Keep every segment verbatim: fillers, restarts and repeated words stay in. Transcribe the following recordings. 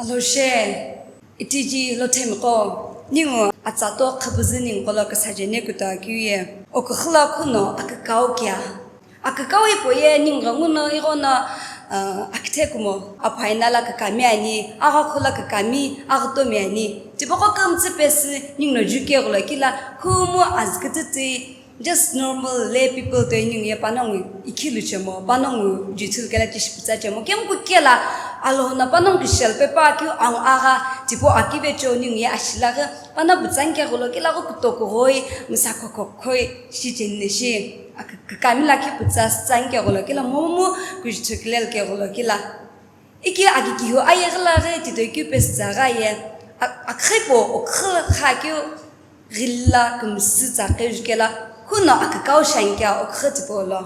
Alhoshe, itiji lothemiqo, ningu atsato khapüzü ningu qolo küsaje ne kuta kiu ye. Oküxü la khuno akükau kia. Akükau hipau ye ningu ghenguno ighono, uh, akithe kumo, aphaina la kükami ani, aghakhu la kükami, aghütomi ani. Tipaqo kümtsü pesü ninguno juke ghulo kila, khumu azkütütü, just normal lay people toi ningu ye panongu ikhilu chemo, panongu juthulu kela kishipütsa chemo. Kemu kukela, Alhona panongu kishel pepa kiu ang agha, tipo akive cho ningu ye ashilaghi, pana pütsa nike ghulo kila ghu kutoku ghoi, müsa khokhokhoi, shi chenne shi. Akü-, kükami lakhi pütsa stsang keghulo kila momu kujithu kilel keghulo kila. Iki akikihu aye ghila ghi titoi keu pesütsa gha ye, a-, akhipo okhi kha keu ghila kümsü tsa qeju kela, khuno akükau shankia okhi tipolo.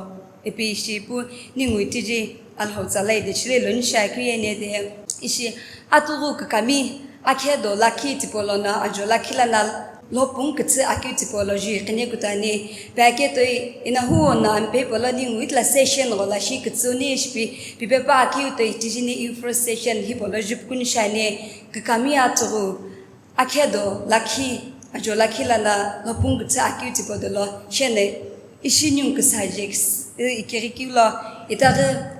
Ipi ishi pu ningu itiji Alhou tsalai de chile lo nisha keu ye ne de ishi atughu kükami akhe do lakhi tipolo na ajo lakhi lana Lhopung kütsü akeu tipolo ju iqine kutani, pake toi ina huo na ampe polo ningu itla session ghola shi kütsü ni shipi, pipe pa akeu toi tijini info session hipolo ju pukuni shani, kükami atughu, akhe do lakhi, ajo lakhi lana lhopung kütsü akeu tipo dolo, shene ishi ningu küsa je kis-, ikiri kiu lo, itaghi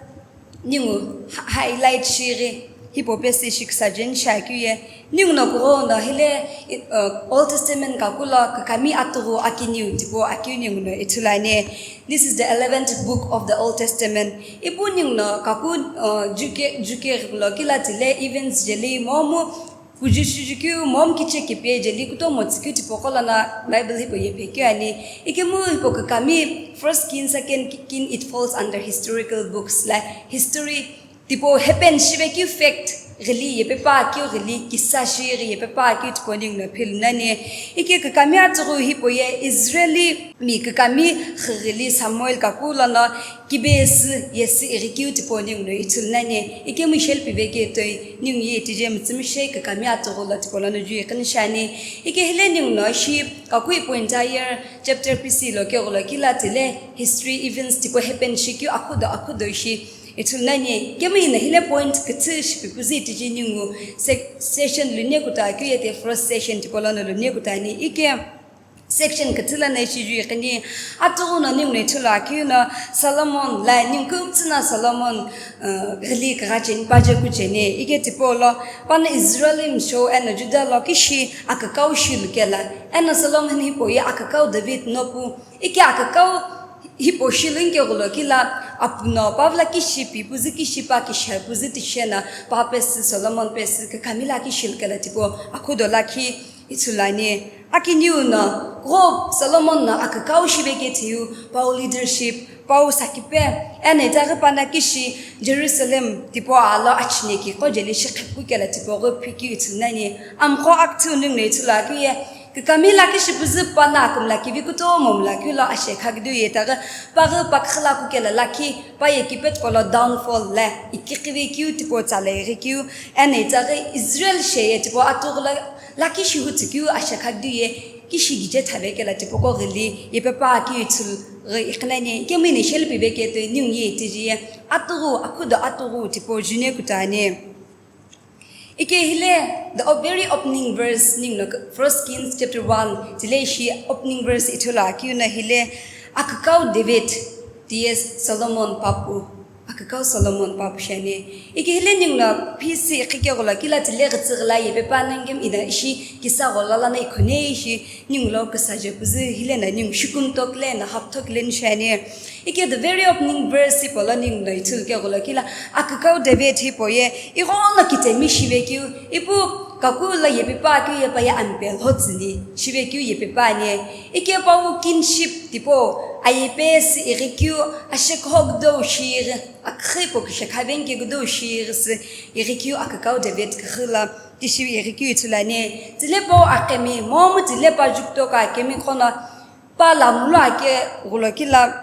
Ningu hi-, highlight shighi, hipau pesü ishi küsaje ni shiakeu ye. Ninguno kughono hile, uh, Old Testament kakulo kükami atughu akiniu tipau akeu ninguno ithulu ani. This is the eleventh book of the Old Testament. Ipu ninguno kaku, uh, juke, juke lo kila tile events jeli momu Kuju shijukeu momu kichekeu pe jeli kutomo tsükeu tipaqo lono Bible hipau yepekeu ani. Ikemu hipau kükami First King, Second King, it falls under historical books, like history tipau happen shivekeu fact ghili yepepa keu ghili kisa shighi yepepa keu tipau ninguno philunani. Ike kükami atughu hipau ye Israeli mi kükami ghili Samuel kaku lono Kibesü yesü ighikeu tipau ninguno ithulu nani, ikemu sheli piveke toi ningu ye tije mütsümishei kükami atughu lo tipau lono ju iqini shiani, ike hile ninguno shi kaku ipu entire chapter pisi lo keghulo kila tile history events tipau happen shikeu akhudo akhudo ishi ithulu nani, ikemu ina hile point kütsü shipipuzu itiji ningu sec-, session lune kuta keu ye the first session tipau lono lune kuta ani, ike Section kütsü lono ishi ju iqini, atughu no ninguno ithulu akeu no Solomon la ningu kümtsü no Solomon, uh, ghili kagha cheni paje kucheni, ike tipau lo, pano Israel misho eno Judah lo kishi akükau shilu kela, eno Solomon hipau ye akükau David nopu, ike akükau hipau shilu nkeghulo kila, apuno pavla kishi pipuzu kishi pa kisha puzu tishena, pa pesü Solomon pesü kükami lakhi shilu kela tipau akhudo lakhi, Ithulu ani, akiniu no, ghopu Solomon no akükau shivekeu thiu, pau leadership, pau sakipe, eno itaghi pano kishi Jerusalem tipau alo achineki qo jeli shikhipu kela tipau ghopu phikeu ithulu nani, amqo akithu ninguno ithulu akeu ye, kükami lakhi shipuzu pano akümla kivi kutomo mla keu lo ashe khakideu ye itaghi, paghi paküxü la kukela lakhi, pa ye kipe tipau lo downfall le, ikiqivekeu tipau tsalai ghikeu, eno itaghi Israel sheye tipau atughu lo, Lakhi shihu tsükeu ashekha kidie, kishi kije thave kela tipaqo ghili, yepepa keu ithulu ghi iqinani, kemu ina sheli pive ke toi ningu ye itiji ye, atughu, akhudo atughu tipau june kutani. Ike hile, the very opening verse, ninguno First Kings chapter one, tile ishi opening verse ithulu akeu no hile, akükau David, T S Solomon papu. Akükau Solomon papu shiani. Ike hile ninguno phisi iqike ghola kila tile ghitsü ghila yepepa nangem ina ishi kisa ghola lana ikhone ishi ningulo kisa je püzü hile na ningu shikun tokle na hap tokle ni shiani. Ike the very opening verse hipau lo ninguno ithulu ke ghola kila akükau David hipau ye ighono kitemi shivekeu ipu kaku lo yepepa keu ye pa ye ampe lhotsüni shivekeu yepepa ani. Ike pau kinship tipau ayepe si ighikeu ashekho kudou shighi. Aküxü hipau kishekha veni ke kudou shighi sü, ighikeu akükau David küxü lo, tishi ighikeu ithulu ani. Tile pau akemi, momu tile pa jukutoku akemi qo no, pa lamlu ake ghulo kila,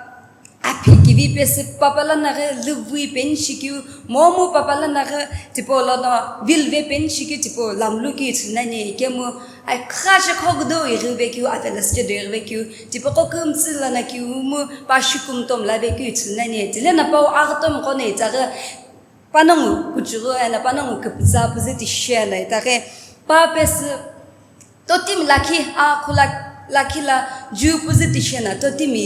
aphi kivi pesü papa lono ghi luvui peni shikeu, momu papa lono ghi tipau lono vilve peni shikeu tipau lamlu keu ithulu nani, ikemu, Akükha shekho kudou ighive keu avela site do ighive keu, tipaqo kümtsü lono keu mu pa shukum tom lave keu ithulu nani, tile na pau aghi tom qo no itaghi panongu kuchughu eno panongu küpütsa püzü tishi eno itaghi pa pesü totimi lakhi, akhu la-, lakhi la Jew püzü tishi eno totimi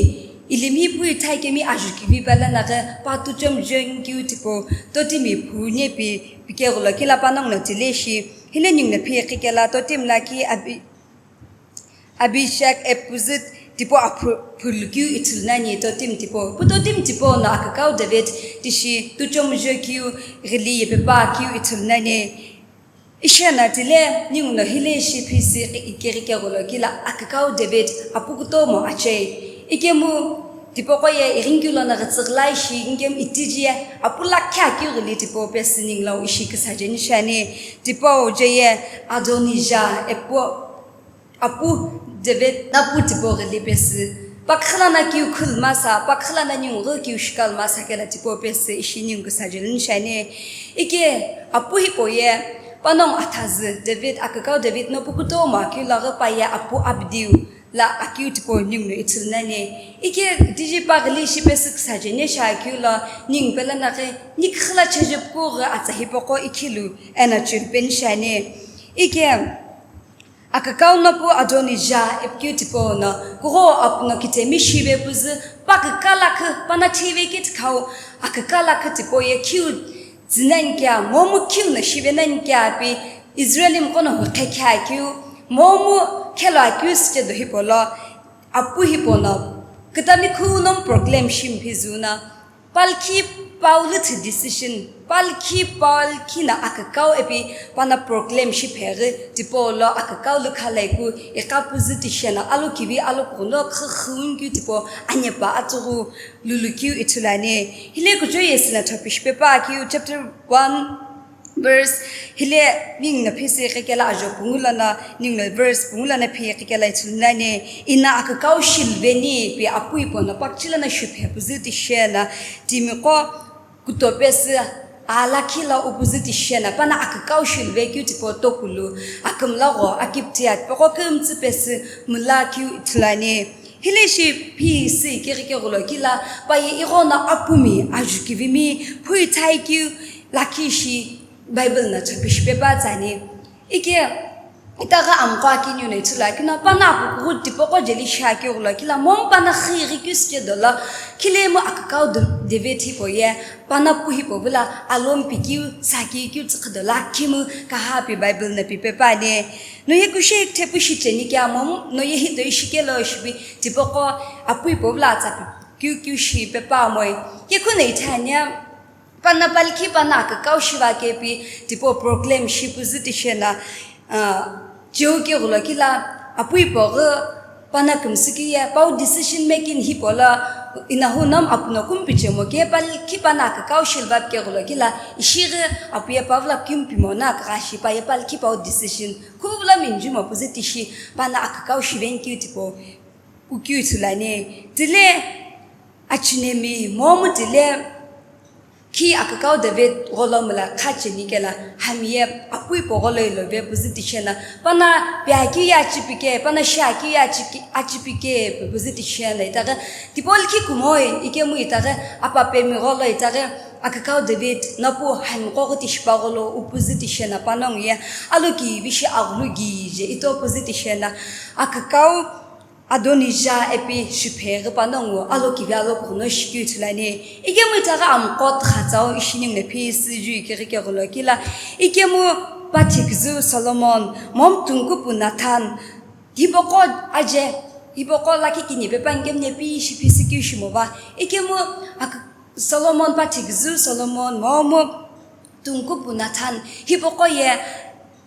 ilimi pu ithai kemi ajukivi pala naghi pa tuchom jeng keu tipau totimi phu nepi pikeghulo kila panongu no tile shi hile ningu no phi kikela totimi lakhi abi Abishag epuzü tipau aphu-, phulukeu ithulu nani totimi tipau. Pu totimi tipau no akükau David tishi tuchomuzho keu ghili yepepa keu ithulu nani. Ishi eno tile ningu no hile ishi phisi ikeri keghulo kila akükau David apu kutomo achei. Ikemu tipaqo ye ighingikeu lono ghitsüghülai shi ighingikemu itiji ye apu lakhi akeu ghili tipau pesü ningu lo ishi küsajeni shiani. Tipau je ye Adonijah epu Apu David napu tipau ghili pesü. Paküla na kiu khul masa, paküla na ningu ghi kiu shikal masa kela tipau pesü ishi ningu küsajeni shiani. Ike apu hipau ye panongu athazü David, akükau David no pu kutomo akeu laghi pa ye apu Abdiu la akeu tipau ningu no ithulu nani. Ike tiji pa ghili ishi pesü küsajeni shi akeu lo ningu pela naghi niküxü la cheje puku ghi atsa hipaqo ikhilu eno chiripeni shiani. Ike Akükau no pu Adonijah ipikeu tipau no, kugho apu no kithemi shive püzü, pa küka lakhi, pana thive kitikhau, aküka lakhi tipau ye khiu tsü nani kea, momu khiu no shive nani kea pi, Israel mqo no hukhe kea keu, momu khelo akeu süche do hipau lo, apu hipau no, kütami khu no proclaim shi mphizü no, Palkhi Paul thü decision, palkhi palkhi na akükau ipi pana proclaim shi pheghi tipau lo akükau lükhalaiku iqa püzü tishi eno alokivi alokughuno khükhüunkeu tipau anepa atsüghu lulukeu ithulu ani. Hile kuchou ye sino thopishi pepa keu chapter one verse hile ningu no phisi iqikela ajo pungu lono, ningu no verse pungu lono phi iqikela ithulu nani, ina akükau shiluveni pi apu hipau no pakchi lono shuphe püzü tishi eno timiqo kuto pesü aa lakhi lo upüzü tishi eno pana akükau shiluve keu tipau tokulu, akümlagho, akipti, atipaqo kümtsü pesü mula keu ithulu ani. Hile ishi phisi keghi keghulo kila pa ye ighono apumi, ajukivimi, phui thai keu lakhi ishi Bible no chopishi pepa tsüani. Ike itaghi amqo akiniu no ithulu akino, pana apukughu tipaqo jeli shi akeu ghulo kila, momu pana xighi keu süche dolo, khilemu akükau David hipau ye, pana pu hipau vilo, alompi keu, saki keu tsüqhü dolo, khimu kaha pi Bible no pi pepa ani. No ye kushe thepu shi cheni kea momu, no ye hito ishi kelo shipi, tipaqo apu hipau vilo atsa pi keu keu shi pepa moi. Ye khuno ithania, Pana palkhi pana akükau shiva kepi tipau proclaim shi püzü tishi eno, ah, cheu keghulo kila apu hipau ghi pana kümsü keu ye pau decision making hipau lo inahu nom apu no kumpi chemo ke palkhi pana akükau shiluva keghulo kila ishi ghi apu ye pau vilo kumpi mono akügha shi pa ye palkhi pau decision khu vilo minjumo püzü tishi pana akükau shiveni keu tipau ukeu ithulu ani. Tile achinemi momu tile khi akükau David gholo mula kha cheni kela hami ye apu hipau gholo ilove püzü tishi eno pana pi akeu ye achipike, pana shi akeu ye achi-, achipike pi püzü tishi eno itaghi tipau likhi kumoi ikemu itaghi apapemi gholo itaghi akükau David nopu hami qoghi tishipa gholo upüzü tishi eno panongu ye alokivi shi aghulu kije ito püzü tishi eno akükau Adonijah ipi shiphe ghi panongu alokivi alokughuno shikeu ithulu ani. Ikemu itaghi amqo tha tsau ishi ningu no phi süju ikeghi keghulo kila. Ikemu pathiküzü Solomon, momu tungkupu Nathan, hipaqo aje, hipaqo lakhi kini pepa ighikemu nepi shipi sikeu shimova. Ikemu ak-, Solomon pathiküzü Solomon, momu tungkupu Nathan, hipaqo ye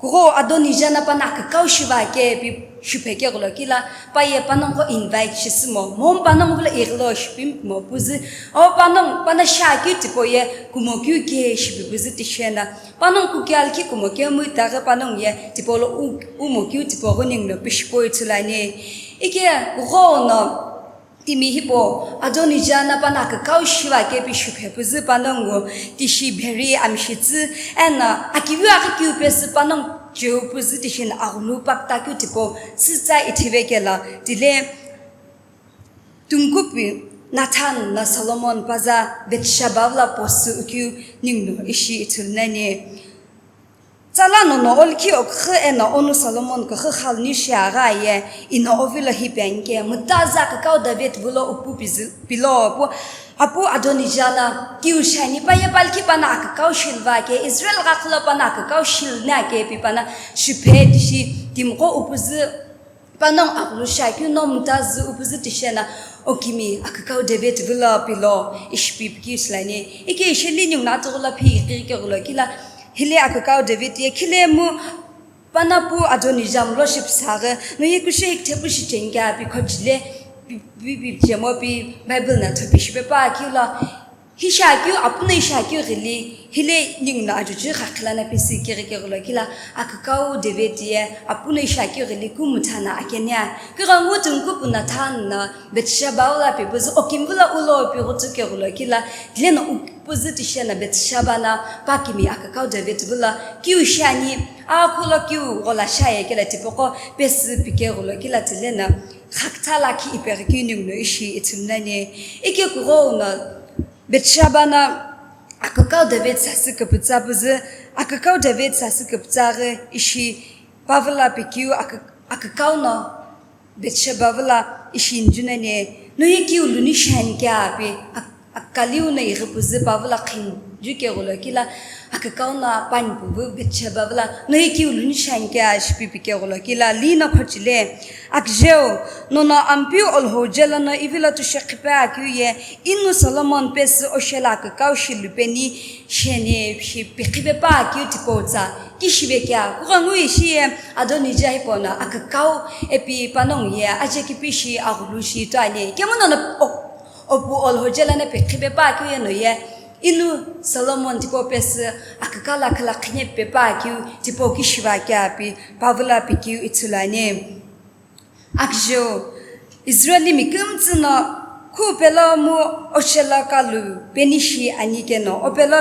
kugho Adonijah no pana akükau shiva kepi shuphe keghulo kila pa ye panongu qo invite shisümo, momu panongu vilo ighilo shipi mo püzü, o panongu pana shi akeu tipau ye kumo keu ke shipi püzü tishi eno panongu kukea likhi kumo kemu itaghi panongu ye tipau lo u-, umo keu tipau ghi ningu no pishi poi ithulu ani. Ike kugho no timi hipau Adonijah no pana akükau shiva kepi shuphe püzü panongu tishi bheri amshitsü eno akiviu aghi keu pesü panongu cheu püzü tishi eno aghulu pakta keu tipau sütsa ithive kela tile tungkupi Nathan na Solomon paza Bathsheba vula post ukeu ninguno ishi ithulu nani. Tsala nono olkhi oküxü eno onu Solomon küxü xaluni shiaghi aye, ino ovilo hi penke, mutaza akükau David vilo upu pizi-, pilo pu, apu Adonija na kiu shani pa ye palkhi pana akükau shilva ke, Israel gakülo pana akükau shilna ke pi pana shiphe tishi timqo upuzü Panongu aghulu shiakeu no mutazü upuzü tishena, okimi akükau David vilo pilo ishi pi pikeu shilani. Ike ishi li ninguno atughu lo phi iqi keghulo kila, hile akükau David ye khilemu panapu Adonija mulo shipsaghi, no ye kushe ikthepu shichengkea pi khojile, pi, pi, pi chemo pi Bible na thopi shipepa keu lo, Hi shiakeu, apuno ishi akeu ghili, hile ninguno ajuju khakhilana pisi kiri kiri lo kila, akükau David ye, apuno ishi akeu ghili kumutha na akenia. Kughengu tungkupu Nathan na Bathsheba ula pipuzü okimvula ulo pighutu kiri lo kila, dileno upuzü tishena Bathsheba na pakimi akükau David vula, kiu shiani, akhulo kiu ghola shaye kela tipoko pesi pikiri lo kila dilena. Khakitha lakhi ipeghi keu ninguno ishi ithulu nani. Ike kughengu na Bathsheba na akükau David sasü küpütsa püzü, akükau David sasü küpütsa ghi ishi pavula pikeu akü-, akükau no Bathsheba vula ishi injunani, no ye kiu luni shiani kea pi ak-, akükaliu no ighi püzü pavula khinju keghulo kila, akükau no pani puvu Bathsheba vula, no ye kiu luni shiani kea shipipi keghulo kila, li no khochile. Akjeu, nono Ampeu Olhou jelo no ivilo tushoqhipe akeu ye, inu Solomon pesü oshela akükau shilupeni sheni shi pikhipe pa akeu tipotsa, kishive kea, kughengu ishi ye, Adonija hipau no akükau epi panongu ye, aje kipi shi aghulu shi tuani, kemu nono o-, opu Olhou jelo no pikhipe pa akeu ye no ye, inu Solomon tipau pesü akükau lakhi lakhi nyepe pa akeu tipau kishiva kea pi, pavula pikeu ithulu ani. Akjeu, Israelimi kümtsü no khu pelo mu oshelo kalu peni shi ani keno, o pelo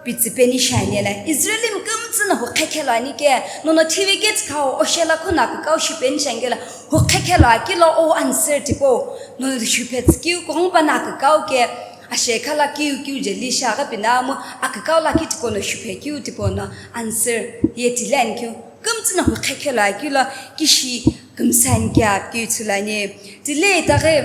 pitsü peni shi ani la. Israelimi kümtsü no huqhe khelo ani ke, nono thiveketsü khau oshelo khu no akükau shi peni shi ani kela, huqhe khelo akilo o answer tipau, nono shuphe tsükeu, kughengu pa no akükau ke, ashe khala kiu kiu jeli shi aghi pina mu akükau lakhi tipau no shuphe keu tipau no answer ye tile ani keu. Kümtsü no huqhe khelo akilo kishi kümsani kea keu ithulu ani. Tile itaghi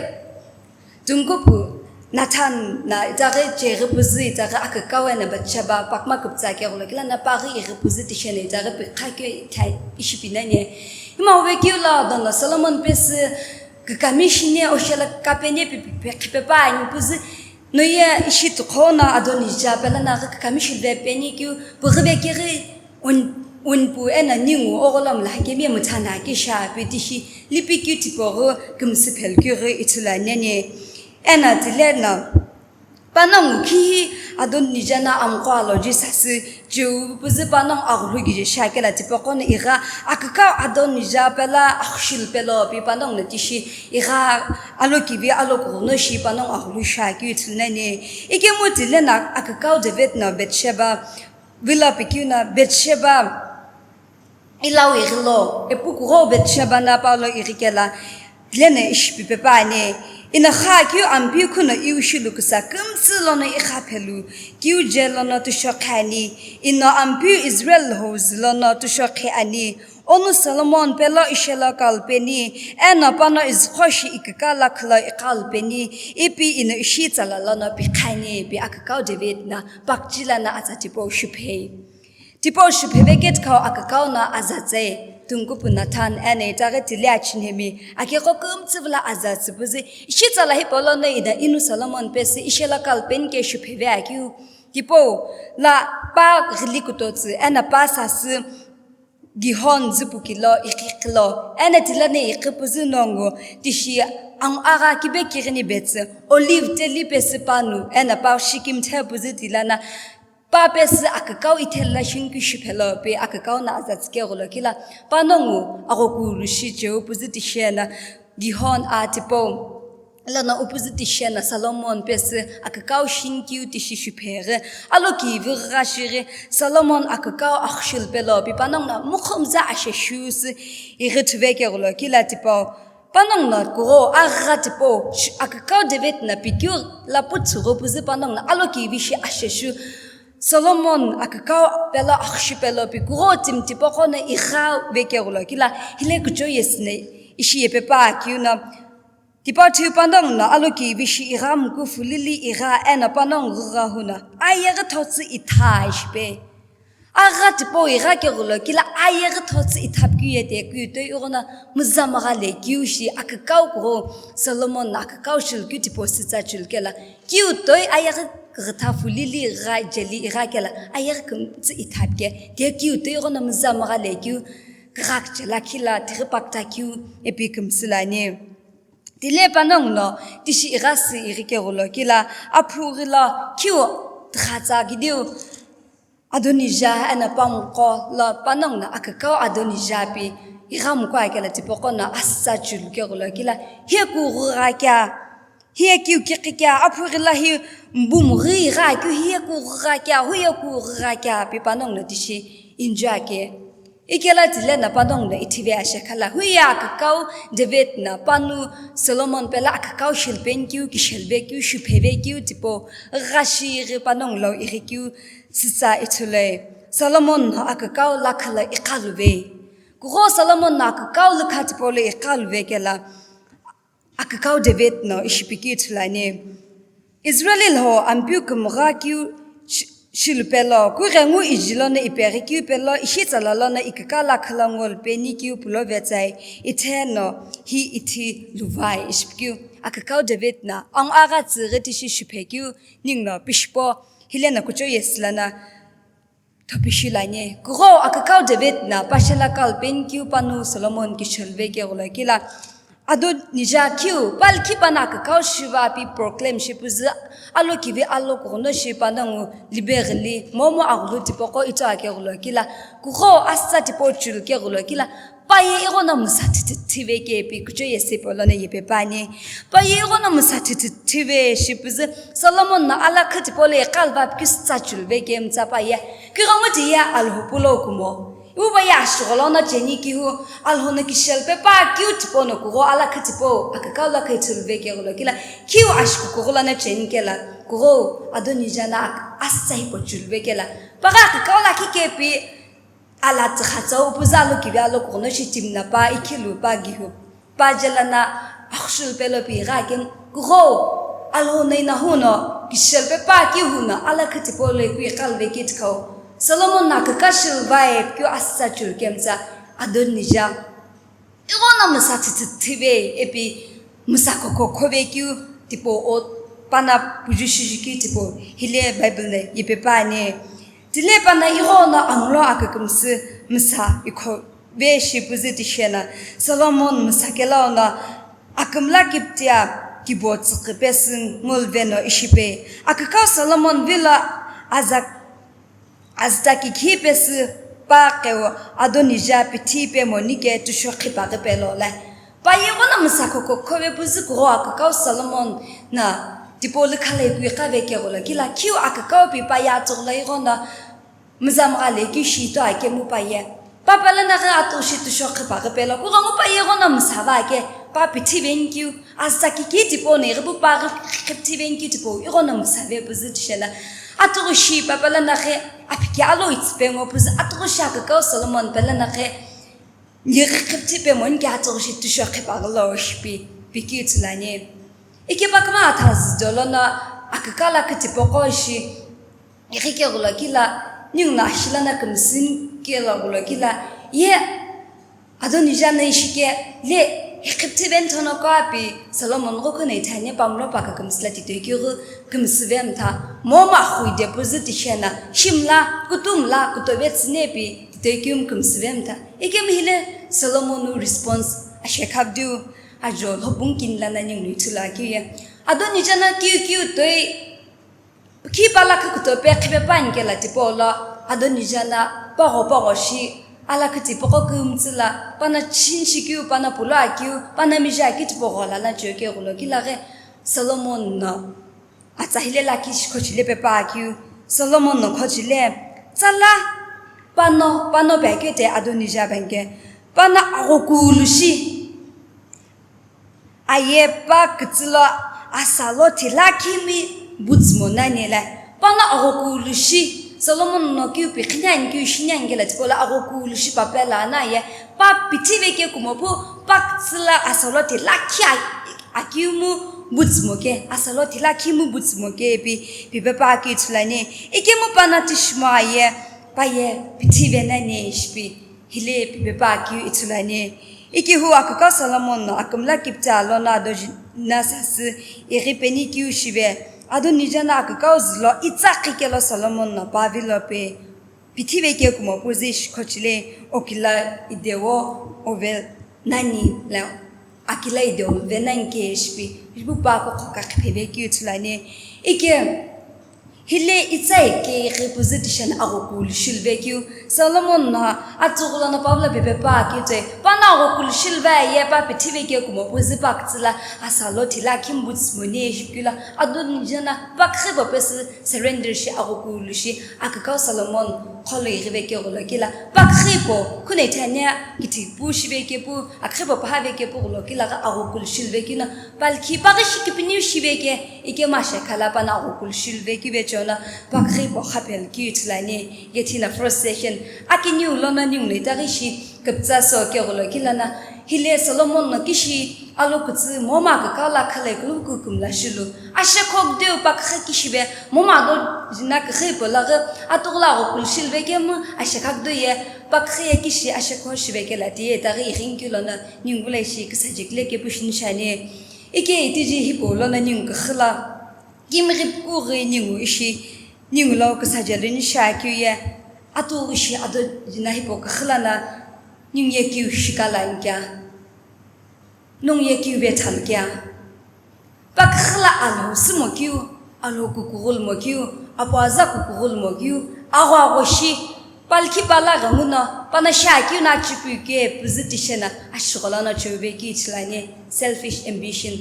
tungkupu Nathan na itaghi cheghi püzü itaghi akükau eno Bathsheba pakma küpütsa keghulo kila na paghi ighi püzü tishena itaghi pikha keu ithai ishi pi nani. Ima uve keu lo dono Solomon pesü kükami shini oshelo kapeni pi, pi, pi, pikhipe pa ani püzü no ye ishi tuqho no Adonija pelo no ghi kükami shiluve peni keu püghi ve kighi Un-, unpu eno ningu ogholo mla hakemi ye mutha no akisha pi tishi lipi keu tipau ghi kümsü phelu keu ghi ithulu ani ani. Eno tileno panongu khihi Adonija no amqo aloji sasü cheu püzü panongu aghulu kije shi akela tipaqo no igha akükau Adonija pelo axushil pelo pi panongu no tishi igha alokivi alokughuno shi panongu aghulu shi akeu ithulu ani. Ikemu tileno akükau David no Bathsheba vilo pikeu no Bathsheba ilau ighilo, ipu kughengu Bathsheba no palo ighi kela, dileno ishi pipe pa ani. Ino kha keu Ampeu khuno iu shilu küsa kümtsü lono ikha phelu, kiu jelo no tushoqhi ani, ino Ampeu Israel houzi lono tushoqhi ani, onu Solomon pelo ishelo kalupeni, eno pano izüqho shi ikükau lakhi lo iqalupeni, ipi ino ishi tsala lono pikha ani, pi akükau David no pakchi lono atsa tipau shuphe. Tipau shuphe veketkhau akükau no aza tse, tungkupu Nathan eno itaghi tile achinhemi, akekho kümtsü vula aza tsüpüzü, ishi tsala hipau lono ino inu Solomon pesü ishelo kalupeni ke shuphe ve akeu. Tipau lo pa ghili kutotsü, eno pa sasü Gihon züpukilo, iqhiqhilo, eno tileno iqhipüzü nongu, tishi ang-, agha kibe kighini betsü, olive teli pesü panu, eno pa shikimthe püzü tileno, Pa pesü akükau ithela shinikeu shiphelo pe akükau no aza tsükeghulo kila, panongu aghokulu shi cheu püzü tishena Gihon a tipau, lono upüzü tishena Solomon pesü akükau shinikeu tishi shipheghi, alokivi ghi ghashighi Solomon akükau axushil pelo pi panongu no mukhumza ashe shusu ighi thuvekeghulo kila tipau. Panongu no kugho agha tipau shi-, akükau David no pikeu lapu tsügho püzü panongu no alokivi shi asheshu Solomon akükau pelo axu pelo pi kugho timi tipaqo no igha vekeghulo kila hile kucho yesü no ishi yepe pa keu no tipau thiu panongu no alokivi shi igha muku fulili igha eno panongu ghügha huno ayeghi thotsü itha ishipe. Agha tipau igha keghulo kila ayeghi thotsü ithapkeu ye te keu toi ighono muzamagha lekeu shi akükau kugho Solomon no akükau shilukeu tipau sütsa chulu kela keu toi ayeghi ghütha fulili igha jeli igha kela ayeghi kümtsü ithapke te keu toi ighono muzamagha lekeu kugha kchela kila tighi pakta keu ipi kümsü lani. Tile panongu no tishi igha sü ighi keghulo kila aphu ghilo keu tigha tsa gidiu Adonija eno pamuqo lo panongu no akükau Adonija pi igha muku akela tipaqo no asütsa chulu keghulo kila hiye kughu gha kea, hiye kiu kiqi kea, aphu ghilo hi mbumghi gha keu hiye kughu gha kea, huye kughu gha kea pi panongu no tishi inju ake. Ikela tile no panongu no ithive ashekhala huye akükau David no panu Solomon pelo akükau shilupeni keu kishelve keu shupheve keu tipau ghashi ighi panongu lo ighi keu Sütsa ithuloi, Solomon no akükau lakha lo iqaluve. Kugho Solomon no akükau lukha tipau lo iqaluve kela, akükau David no ishipikeu ithulu ani. Israel lo Ampeu kümgha keu shi-, shilu pelo, kughengu iji lono ipeghi keu pelo, ishi tsala lono iküka lakha lo ngolu peni keu pulo vetsai, ithe no hi ithi luvai ishipikeu. Akükau David no, angu agha tsüghi tishi shuphe keu, ningu no pishipo, hile no kucho yesü lono, Thopishilu ani. Kugho akükau David no pashe lakha lo peni keu panu Solomon kishelve keghulo kila. Adonija keu, pa likhi pano akükau shiva pi proclaim shipüzü alokivi alokughuno shi panongu libe ghili momu aghulu tipaqo ito akeghulo kila. Kugho asütsa tipau chulu keghulo kila. Pa ye ighono msa thithithive kepi kucho yesü pelo no yepe pa ani. Pa ye ighono msa thithithive shipüzü Solomon no alakha tipau lo iqaluva pi keu sütsa chuluve kemtsa pa ye. Kughengu ti ye Alhou pulo kumo. Iwu pa ye ashigholo no cheni kihu Alhou no kishelpe pa keu tipau no kugho alakha tipau akükau lakha ithuluve keghulo kila. Keu ashikukughu lono cheni kela kugho Adonija no ak-, asütsa hipau chuluve kela. Pa ghi akükau lakhi kepi Ala tsüxatsau püzü alokivi alokughuno shi timi no pa ikhilu pa gihu pa jela no axushulu pelo pi igha kemu kugho Alhou no inahu no kishelpe pa kihu no alakha tipau lo iku iqaluve keu tikhau Solomon no akükau shiluvai pi keu asütsa chulu kemtsa Adonija. Ighono msa thithithive ipi msa khokho khove keu tipau o pano puju shiju keu tipau hile Bible no yepe pa ani. Tile pano ighono angulo akükümsü msa ikhove shipüzü tishi no Solomon msa kelo no akümla kiputia kibo tsüqhü pesü ngoluve no ishipe. Akükau Solomon vilo aza Azüta kikhi pesü pa qeo Adonija pithi pe monike tusho qhipa qhi pelo le. Pa ye ighono msa khokho khove püzü kugho akükau Solomon no tipau lükha lo iku iqave keghulo kila kiu akükau pi pa ye atughulo ighono mzamgha lo iku shito akemu pa ye. Pa pelo no ghi atughu shi tusho qhipa qhi pelo kughengu pa ye ighono msa va ke pa pithi veni kiu. Azüta kikhi tipau no ighipu pa ghi qhipithi veni keu tipau ighono msa ve püzü tishi no. Atughu shi pa pelo no ghi aphi ke alo itsüpe ngo püzü atughu shi akükau Solomon pelo no ghi. Ni ghi qhipithi pe monike atughu shi tusho qhipa ghilo shipi pi keu ithulu ani. Ike pa küma atha züdo lono akükau lakhi tipaqo shi Ighi keghulo kila, ningu no ashi lono kümsü kelo ghulo kila, ye Adonija no ishi ke, le, hi qhipithi veni thono kua pi Solomon ghoku no ithani pamulo pa kükümsü lo titoi keu ghi kümsü vemtha, momu axu ide püzü tishi no, shi mla, kutu mla, kuto vetsü ne pi titoi keu kümsü vemtha. Ikemu hile Solomon wu response ashekha püdiu, ajo lhobung kini lono ningu no ithulu akeu ye. Adonija no kiu kiu toi Khi pa lakhi kutope qhipe pa ani kela tipau lo, Adonija no pagho pagho shi, alakhi tipaqo kümtsü lo, pano chin shikeu, pano pulo akeu, pano mije akeu tipau ghola no cheu keghulo kila ghi, Solomon no atsa hile lakhi shi khochile pe pa akeu, Solomon no khochile, tsala, pano, pano pe akeu te Adonija pe ani ke, pano agho kulu shi, Aye pa kütsü lo asa lo thilakhi mu butsumo nani le. Pano aghokulu shi, Solomon no keu pikhinani keu shinani kela tipau lo aghokulu shi papela na ye, pa pithive ke kumo pu, pa kütsü lo asa lo thilakhi a-, akeu mu butsumo ke, asa lo thilakhi mu butsumo ke pi, pipe pa keu ithulu ani. Ikemu pano tishimo aye, pa ye pithive nani shipi. Hile pipe pa keu ithulu ani. Ikehu akükau Solomon no akümla kipcha lono ado jina sasü ighi peni keu shive. Ado nijana akükau zülo itsa qhikelo Solomon no pa vilo pe pithive ke kumo puzi shikhochile okila idewo ove nani la akila idewo ve nani ke shipi. Ibu pa ko khoka qhipheve keu ithulu ani. Ike Hile itsai ke ighi puzi tishena aghokulu shilve keu, Solomon no atsüghü lono pa vilo pipe pa keu toi, pano aghokulu shilve aye pa pithive ke kumo puzi pa kütsü lo asa lo thilakhi mu butsumo ni shikeu lo, ado nijana pa kughi po pesü surrender shi aghokulu shi, akükau Solomon kholo ighive ke gholo kila, pa kughi po, kune thania kithi pu shive ke pu, akughi po pa have ke pu gholo kila ghi aghokulu shilve keu no, Palkhi paghi shi kipiniu shive ke, ikemu ashe khala pano aghokulu shilve keu ve chono, paghi po khapel keu ithulu ani, ye thina first session, akiniu lono ningu no itaghi shi, küpütsa so ke gholo kila na, hile Solomon no kishi, alo kütsü, moma kükau lo khalai kulu kukumla shilu, ashe khokdeu paghi kishive, moma do jina kughi po laghi, atughu lo aghokulu shilve kemu, ashe khakdeu ye, paghi ye kishi, ashe kho shive ke la tiye, itaghi ighi keu lono, Ningu lo ishi küsajekile kepu shini shiani. Ike itiji hipau lono ningu küxü lo, kimighi pukughi ningu ishi, ningu lo küsajelu ni shiakeu ye, atu ishi ado jina hipau küxü lono, ningu ye kiu shikala ikia, nungu ye kiu vethalu kia. Paküxü lo Alhou sümo keu, Alhou kukughulu mo keu, apuaza kukughulu mo keu, agho agho shi, palkhi pala ghenguno, pano shi akeu no achipu ke, puzu tishena, ashigho lono cheuve keu ithulu ani, selfish ambition.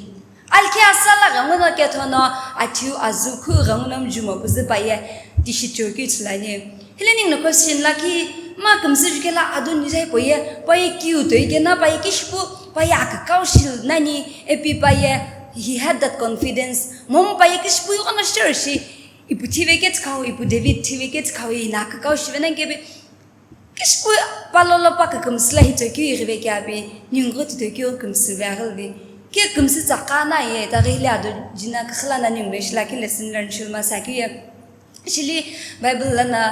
Alkhi asa lo ghenguno kethono, athiu azu khu ghenguno mjumo puzu paye, tishi cheu keu ithulu ani. Hile ningu no question lakhi, ma kümsü juke lo Adonija hipau ye, pa ye kiu toi keno, pa ye kishipu, pa ye akükau shilu nani, ipi pa ye, he had that confidence. Momu pa ye kishipu ighono share shi, ipu thive ke tsükhau, ipu David thive ke tsükhau, ina akükau shive nani kepi, kishipu palolo pa kükümsü lo hi toi keu ighive ke api, ningu toi keu kümsü ve aghilvi. Ke kümsü tsakha na ye, itaghi hile Adonija küxü lono ningu no ishi lakhi lesson learn shilu masa keu ye. Shili Bible lono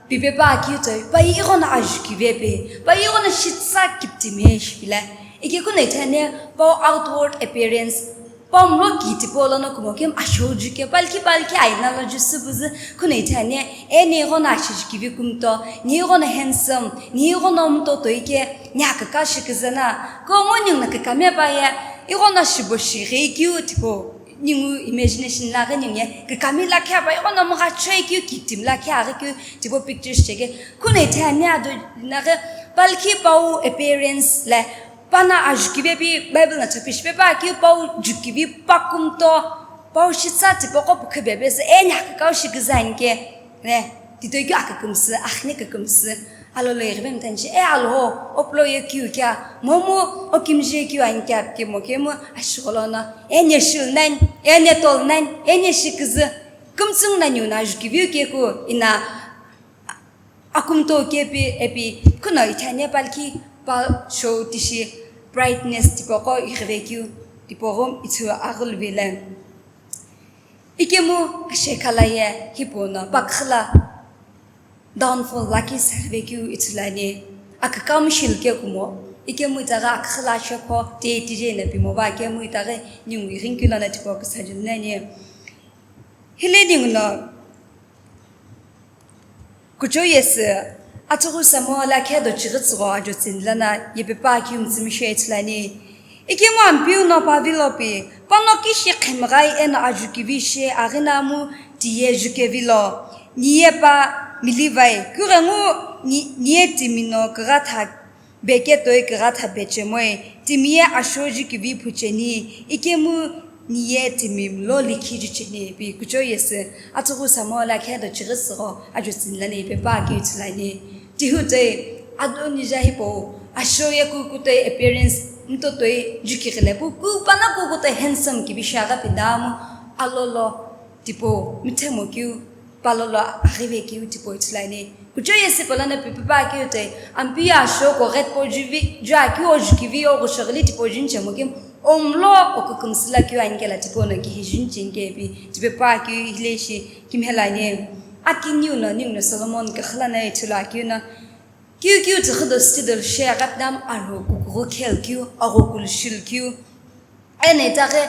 pipe pa keu toi, pa ye ighono ajukive pe, pa ye ighono shitsa kiptime shipila. Ike kuno ithani pau outward appearance, pau mlo ki tipau lono kumo kemu ashou juke, palkhi palkhi aina lo jusü puzu kuno ithani, e ni ighono ashijukivi kumto, ni ighono handsome, ni ighono mtoto ike, ni akükau shi küzü na, ko ngo ningu no kükami pa ye, ighono shibo shighi keu tipau. Ningu imagination laghi ningu ye kükami lakhi pa ighono mgha choi keu kiptimi lakhi aghi keu tipau pictures cheke. Kuno ithani Adonija ghi palkhi pau appearance le pano ajukive pi Bible no chopishi pe pa keu pau jukivi pa kumto pau shitsa tipau qo pukhibe pesü e ni akükau shi küzü ani ke. Ne, titoi keu akükümsü, akhni kükümsü. Alolo ighive mtani shi, e Alhou, o pulo ye kiu kia, momu o kimije kiu ani kia kemo kemu ashigho lono, e ni shilu nani, e ni tolu nani, e ni shi küzü, kümtsü nani una ajukiviu keku, ina akumto kepi, epi, kuno ithani palkhi pa show tishi, brightness tipau qo ighive keu, tipau gho ithu aghilvi le. Ikemu ashe khala ye hipau no paküxü lo downfall lakhi sarive keu ithulu ani. Akükau mu shilu ke kumo. Ikemu itaghi aküxü lo ashekho te tije na pimo va kemu itaghi ningu ighi keu lono tipau küsajelu nani. Hile ningu no Kuchou yesü, atsüghu Samuel akhe do chighi tsügho ajo tsini lono yepe pa keu mütsümishei ithulu ani. Ikemu Ampeu no pa vilo pi, pano kishi khemghai eno ajukivi shi aghina mu tiye juke vilo. Niye pa Milivai, kughengu ni-, niye timi no kugha tha Beke toi kugha tha bechemoi, timi ye ashoji kivi phucheni, ikemu niye timi mlo likhi jucheni, pi kuchou yesü, atsüghu Samuel akhe do chighi tsügho, ajo tsini lono yepe pa keu ithulu ani. Tihu toi, Adonija hipau, asho ye kukutoi appearance, Mtotoi jukighi lepu ku pana kukuto handsome kivi shiaghi pinamu alolo tipau mithemokeu palolo aghivekeu tipau ithuluani. Kuchou yesi palana pipipa keu toi Ampeu ye ashoko ghetpo juvi juakeu ojukivi oghushoghi tipau junchemokeu omlo okukümsü lakeu anikela tipau no kihi junchengkepi tipipa keu hileshi kimhelani. Akiniu no ningu no Solomon kakhilana ithulu akeu no Kiu kiu tsüxü do stidol share gapnam aro kukughu khel kiu, agho kulushil kiu. Ene itaghi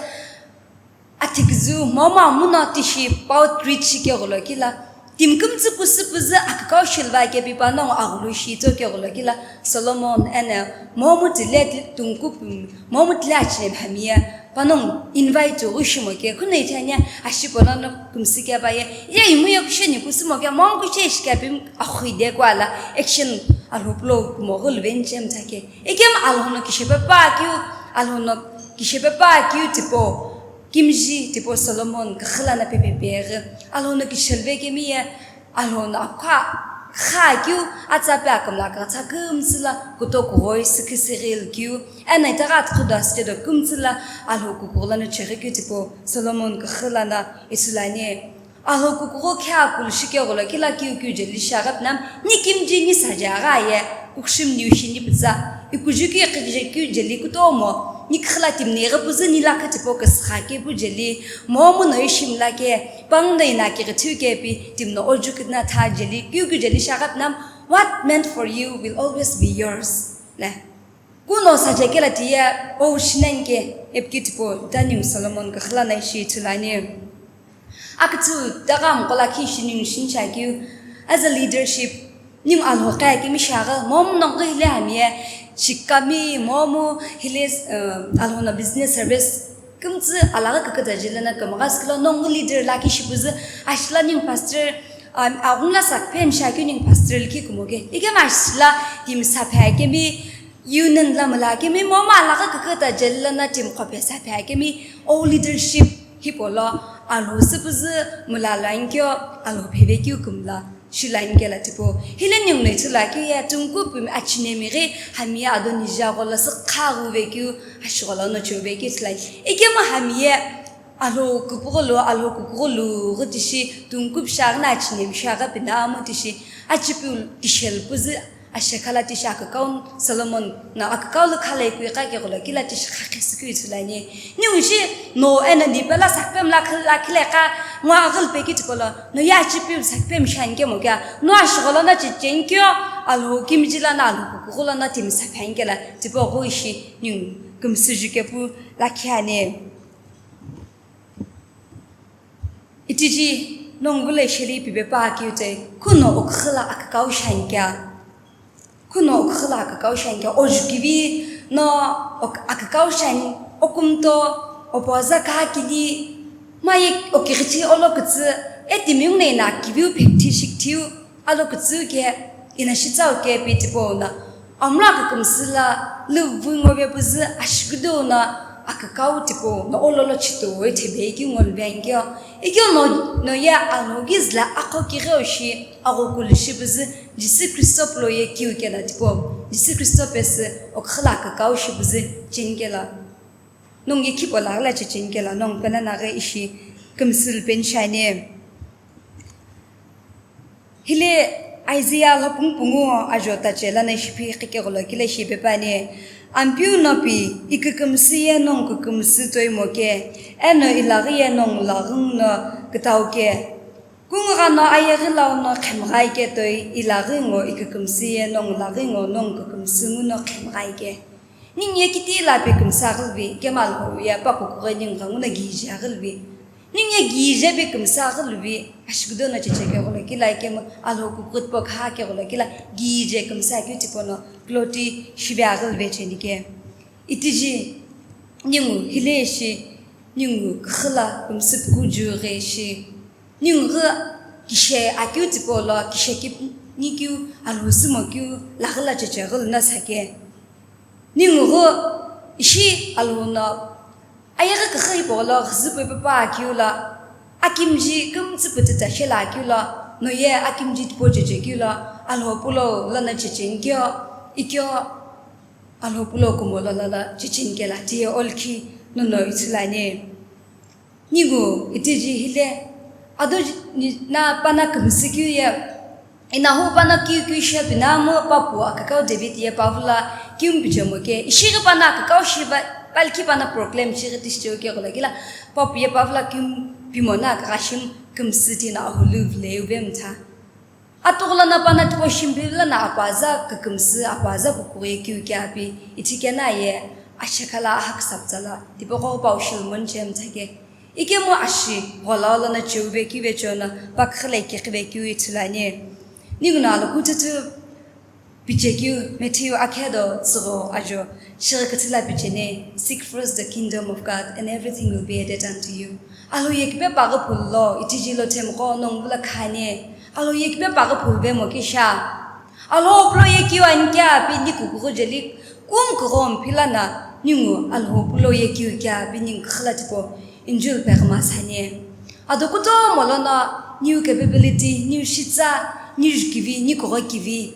athiküzü momu amuno tishi pau treat shikeghulo kila. Timkümtsü kusüpüzü akükau shilva kepi panongu aghulu shi tsokeghulo kila. Solomon ene momu tile tungkupum, momu tile achine phamiye. Panongu invite wu shimoke, khuno ithania ashipo lono kümsü kepaye. Ye imuye kusheni kusümoke, momu kushe shikepim akhuide kuala, action alhuplo kumoghulu venchemthake. Ikem alhono kishepepa kiu, alhono kishepepa kiu tipo, kimji tipo Solomon kakhilana pepepeghi. Alhono kishelve kemiye, Alhono akha kha kiu atsa pe akümla kaghatsa kümtsü la kutokughoi sikhisighi kiu. Ena itaghi athudo asüchedo kümtsü la Alhou kukughulana cheghi kiu tipau Solomon kakhilana ithuluani. Alhou kukughu khe akulu shikeghulo kila kiu kiu jeli shiaghi pnam ni kimji ni saje agha ye kukushim niu shini pütsa. Ikuju kiu iqhije kiu jeli kutomo ni khila timni ighi püzü ni lakhi tipau küsükha kepu jeli momu no ishimla ke. Pangno ina kighi thiu kepi timno oju kidna tha jeli, kiu kiu jeli shaghat nam, what meant for you will always be yours. Le. Kuno saje kela tiye, o shinenke, epki tipo, Daniel Solomon kakhilana ishi ithulani. Akitsu, dagam kola ki shining shincha kiu, as a leadership, Ningu Alhou kaya kemi shiaghi, momu nongu hile hamiye, shikami, momu hile, uh, Alhou no business service, kümtsü alaghi küküta jilana kümgha sikilo, nongu leader lakhi shipüzü, ashila ningu pastor, um, aghungu la sakphem shakeu ningu pastor likhi kumoke. Ikemu ashila timi saphe kemi, union la mula kemi, momu alaghi küküta jilana timi khophe saphe kemi, o leadership hipolo, Alhou süpüzü mula lo ankeu, Alhou pheve keu kümla. Shilani kela tipau. Hile ningu no ithulu akeu ye, tungkupumi achinemi ghi hami ye ado nija ghola sükha ghuve keu, ashighola no cheuve keu ithulu ani. Ikemu hami ye, Alhou kupughulu, Alhou kukughulu ghi tishi, tungkupu shaghi na achinemi shaghi pinamu tishi, achipiu tishel püzü, ashekhala tishi akükau Solomon no akükau lükhala ikeu iqa keghulo kila tishi khakhe sükeu ithulu ani. Ningu ishi no ena ni pela sakpem la khil-, la khile kha ngwa aghil peki tipolo, no ye achipiu sakpem shani kemo kea, no ashigholo no chichen keo, Alhou kimiji la na Alhou kukughu la na timi saphe ani kela, tipau ghu ishi ningu kümsü ju kepu lakhi ani. Itiji nongu le sheli pipe pa kiu te, kuno oküxü la akükau shani kea. Kuno oküxü la akükau shani kea, ojukivi no ok-, akükau shani, okumto, opoza kha kili, maye okighichi olo kütsü, e timiu no ina kiviu phekthi shikithiu, alo kütsü ke, ina shitsau ke pi tipau no, amla kükümsü la, lüvü ngove püzü ashikudou no, akükau tipau no, ololo chitoi thebe ki ngolve ani keo, ikeo no, no ye Alhou kizü la akho kigheo shi, agho kulu shi püzü, Jisü Kristo pulo ye kiu kela tipau, Jisü Kristo pesü oküxü la akükau shi püzü cheni kela. Nongu ye khipo laghi la checheni kela, nongu pena naghi ishi kümsü lupeni shani. Hile Isaiah lhopung pungu ajo tache lana ishi pi qhekeghulo kile ishi pepani. Ampeu no pi, ikükümsü ye nongu kükümsü toimo ke, eno ilaghi ye nongu laghi no kütau ke. Kungugha no ayeghi lau no khemghai ke toi, ilaghi ngo ikükümsü ye nongu laghi ngo nongu kükümsü ngu no khemghai ke. Ningu ye kiti la pi kümsü aghilvi, kemal ho ye pa kukughe ningu gha ngu no gije aghilvi. Ningu ye gije pi kümsü aghilvi, ashikudo no cheche keghulo kila ikemu, Alhou kukughe po kha keghulo kila, gije kümsü akeu tipau no, kloti shive aghilve cheni ke. Itiji, ningu hile ishi, ningu küxü la kümsü puku ju ghi ishi. Ningu ghi kishe akeu tipau lo, kishe kip-, nikeu, Alhou sümo keu, laghi la cheche ghulu no sake. Ningu ghi ishi Alhou no, ayeghi küxü hipau lo, ghüzü pui papa akeu lo, akimji kümtsü pütü ta shela akeu lo, no ye akimji tipau cheche keu lo, Alhou pulo lono cheche ani keo, ikeo, Alhou pulo kumo lo lala chicheni kela tiye olkhi nono ithulu ani. Ningu itiji hile ado ni na pana kümsü keu ye, inahu pana keu keu shiya pina mo papu akakau David ye pavula kiumpichemo ke, ishighi pana akakau shiva palki pana proclaim shighi tishicheu ke gholo kila, papu ye pavula kiumpimo na akakashim kümsü tina ahulu vile uve mtha. Atughulana pana tipau shimbi lana apaza kükümsü, apaza kukughi keu kea pi, ithi kena ye ashekhala ahaküsapütsa la, tipaqo pau shilumon che mtha ke. Ikemu ashi gholao lono cheuve kive chono, paküghüle kekhive keu ithulu ani. Ninguno aloku tutu piche keu, Matthew akhedo tsügho ajo, shighi küthila picheni, "Seek first the kingdom of God and everything will be added unto you." Alhou ye kipe paghi phulu lo, itiji lo themiqo nongu vula khani. Alhou ye kipe paghi phulu vemo ke sha. Alhou pulo ye kiu ani kea pi ni kukughi jeli, kum kugho mphilana, ningu Alhou pulo ye kiu kea pi ningu khala tipo, injil pe kma sani. Ado kutomo lono, new capability, new shitsa, new kivi, ni kugho kivi.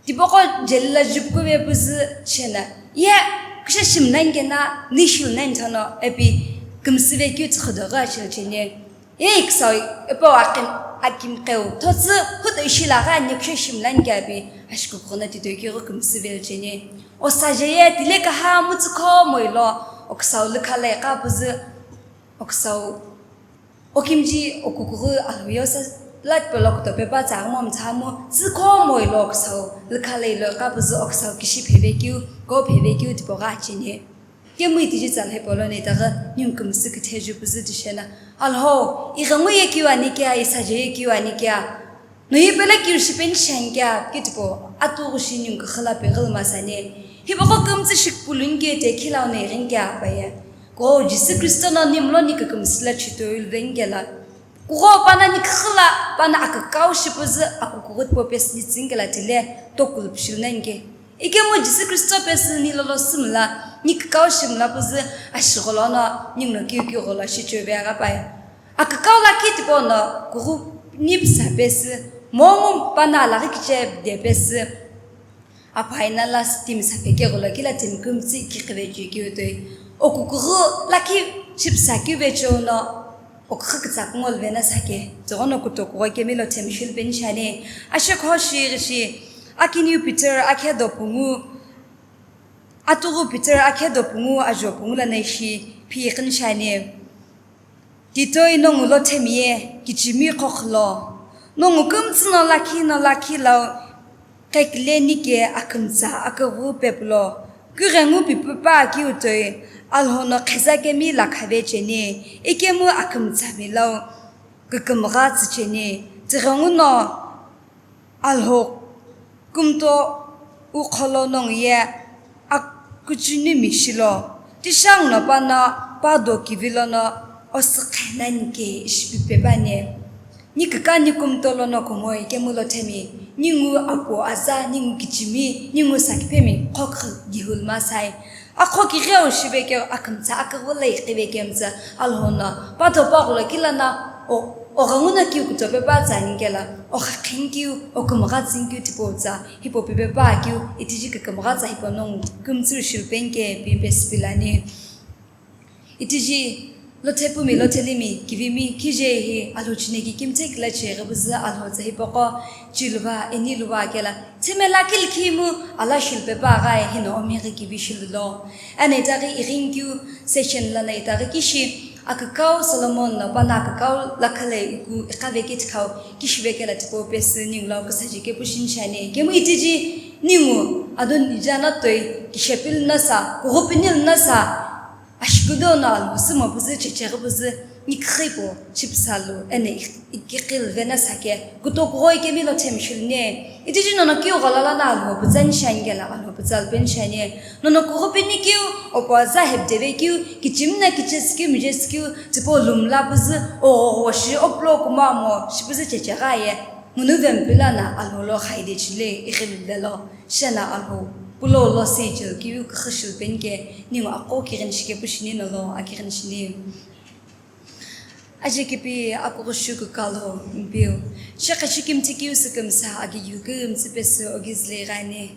Tipaqo jeli la jupukuve püzü chena, ye, kusha shimnani kena, ni shilnani thono, epi, kümsüve keu tsükhodo gha chel cheni. Ye, iksau, epo akim, akim keu, thotsü, hudo ishila gha ni kusha shimnani kea pi, ashikukughi na titoi keu kümsüve cheni. Osaje ye, tile kaha, mutsukho moilo, oksau lükha le ka püzü, oksau, okimji okukughi alhou ye osa la tipau lo kutope pa tsa mo mtha mo, tsükho moilo oksau, lükha le ilo ka püzü oksau kishi pheve keu, ko pheve keu tipau gha cheni. Kemu itiji tsa lhe polo ne itaghi, ningu kümsü küthe ju püzü tishena. Alhou, ighengu ye kiu ani kea, isaje ye kiu ani kea. No ye pele kiu shipeni shankia, kitipo, atu ghushi ningu khala pe ghil masani. Hipaqo kümtsü shikpuluni ke te khilau ne rinkia apaye. Ko Jisü Kristo no nimlo ni kükümsü la chitoi ulveni kela. Kugho pana ni khala, pana akakau shipüzü akukughut po pesü ni tsingela tile, tokul pishilnani ke. Ikemu Jisü Kristo pesü ni lolo sümla, ni kükau shimla püzü ashigholo no, ninguno kiu kiu gholo shicheu ve aghapai. Akükau lakhi tipau no, kughu ni psa pesü, momu pana alaghi kiche de pesü. Apaina la timi sa peke gholo kila timi kümtsü kiqive cheu kiu toi. Okukughu lakhi chipsa kiu ve cheu no, okughu kütsa kungol vena sake. Tsogono kutoku gho kemi lo timi shil peni shani. Ashekho shi rishi. Akiniu Peter akhe dopungu. Atughu Peter akhe dopungu ajo pungu lana ishi phi iqini shani. Titoi nongu lo themiye kichimi qhoqhlo. Nongu kümtsü no lakhi no lakhi lau qekile nike akümtsa aküghu pepulo. Kughengu pipupa kiu toi Alhou no kheza kemi lakhave cheni. Ikemu akümtsa mi lau kükümgha tsü cheni. Tighengu no Alhou kümto uqholo nongu ye akuchunimi shilo, tishangu no pano pado kivilono osüqhe nani ke ishipipe bani. Ni kükani kümto lono kumoi kemulo themi, ningu apo aza, ningu kichimi, ningu sakiphemi qhokhu gihul masai. Aqhokighi au shivekeu akümtsa aküghü lo iqivekemtsa Alhou no, pado paghulo kila no, o, oghenguno kiu kutope pa tsa ani kela, oqhaqhini kiu, okümgha tsüni kiu tipau tsa, hipau pipe pa kiu, itiji kükümgha tsa hipau nongu kümtsü shilupeni ke pi pesü pilani. Itiji Lothe pumi, lothe limi, kivimi, kije hi Alhou chineki kimthe kila cheghi püzü Alhou tsa hipaqo, chiluva, eniluva kela, thimela kilikhimu, ala shilpe pa ghae hino omighi kivi shilulo. Eno itaghi ighinkeu session lana itaghi kishi, akükau Solomon no pana akükau lakha le iku iqave kitikhau, kishive kela tipau pesü ningu lau küsaji kepu shinishani. Kemu itiji ningu, adon ijana toi, kishepil nasa, kughupinil nasa, Ashikudo no Alhou sümo püzü checheghi püzü nikhipo chipsalu eno ikiqil vena sake kutokughoi kemi lo themshiluni. Itiji nono kiu ghalala no Alhou pütsa nishani kela Alhou pütsa lupeni shani. Nono kughupini kiu opo aza hepdeve kiu kichimi na kichesi kiu mijesi kiu tipau lumla püzü oghogho shi oplo kumamo shi püzü checheghi aye. Ngunu vempilana Alhou lo khaide chile ighilile lo. Shena Alhou, pulo lo seichel kiu küxü shilupeni ke, ningu aqo kighini shike pushini nolo akighini shini. Aje kipi akuxu shu kükalo mpiu. Shekhe shikimthi kiu sükümsa agi yu kümtsü pesü ogizile ghani.